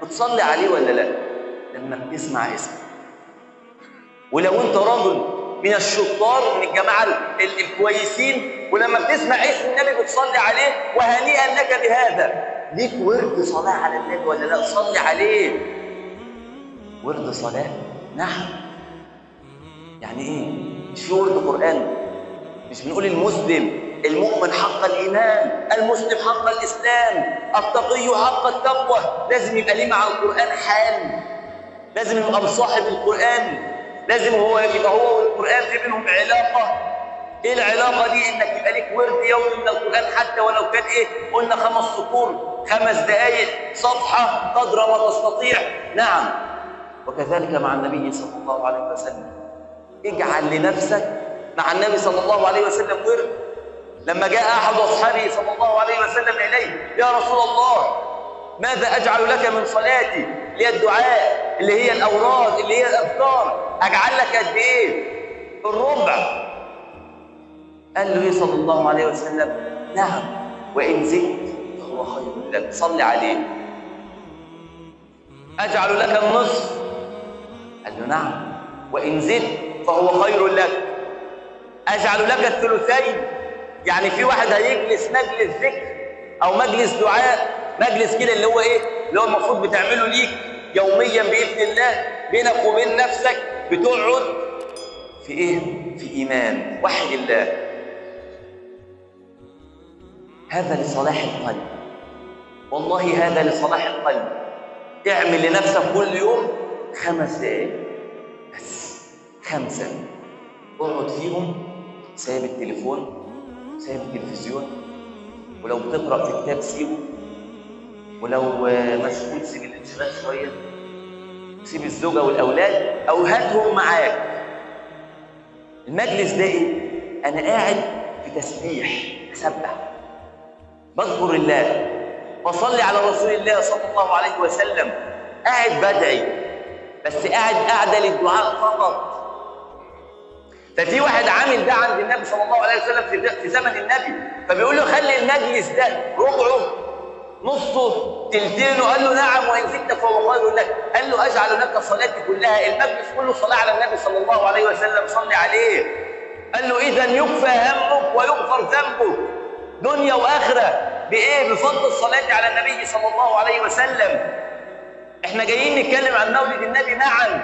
بتصلي عليه ولا لا؟ لما بتسمع اسمه. ولو انت رجل من الشطار من الجماعة الكويسين، ولما بتسمع اسم النبي بتصلي عليه، وهنيئا لك بهذا. ليك ورد صلاة على النبي ولا لا؟ صلي عليه. ورد صلاة؟ نعم. يعني ايه؟ مش في ورد قرآن؟ مش بنقول المسلم المؤمن حق الإيمان، المسلم حق الإسلام، التقي حق التقوى؟ لازم يبقى ليه مع القرآن حال، لازم يبقى مصاحب القرآن، لازم هو يبقى هو والقرآن في بينهم علاقة. ايه العلاقة دي؟ انك يبقى لك ورد يومي من القرآن، حتى ولو كان ايه؟ قلنا 5 سطور، 5 دقائق، صفحة، قدر ما تستطيع. نعم. وكذلك مع النبي صلى الله عليه وسلم، اجعل لنفسك مع النبي صلى الله عليه وسلم ورد. لما جاء أحد أصحابه صلى الله عليه وسلم إليه: يا رسول الله، ماذا أجعل لك من صلاتي؟ اللي هي الدعاء، اللي هي الأوراد، اللي هي الأذكار، أجعل لك قد إيه؟ الربع. قال له إيه صلى الله عليه وسلم؟ نعم، وإن زدت فهو خير لك. صلي عليه. أجعل لك النصف؟ قال له نعم، وإن زدت فهو خير لك. أجعل لك الثلثين؟ يعني في واحد هيجلس مجلس ذكر أو مجلس دعاء، مجلس كده اللي هو إيه؟ اللي هو المفروض بتعمله ليك يوميا بإذن الله، بينك وبين نفسك، بتقعد في إيه؟ في إيمان، وحد الله. هذا لصلاح القلب، والله هذا لصلاح القلب. اعمل لنفسك كل يوم 5 دقايق بس، 5، اقعد فيهم سايب التليفون، سايب التلفزيون، ولو بتقرأ في كتاب سيبه، ولو مشغول سيب الانشغال شوية، سيب الزوجة والأولاد أو هاتهم معاك. المجلس ده إيه؟ أنا قاعد في تسبيح، أسبح، بذكر الله، بصلي على رسول الله صلى الله عليه وسلم، قاعد بدعي، بس قاعد قاعدة للدعاء فقط. ففي واحد عامل ده عند النبي صلى الله عليه وسلم في زمن النبي، فبيقول له خلي المجلس ده ربعه، نصه، تلتينه. قال له نعم، وإن زدت فهو خير لك. قال له أجعل لك صلاتي كلها، المجلس كله صلاة على النبي صلى الله عليه وسلم، صلي عليه. قال له إذا يكفى همك ويغفر ذنبك دنيا وآخرة. بإيه؟ بفضل الصلاة على النبي صلى الله عليه وسلم. إحنا جايين نتكلم عن مولد النبي، نعم،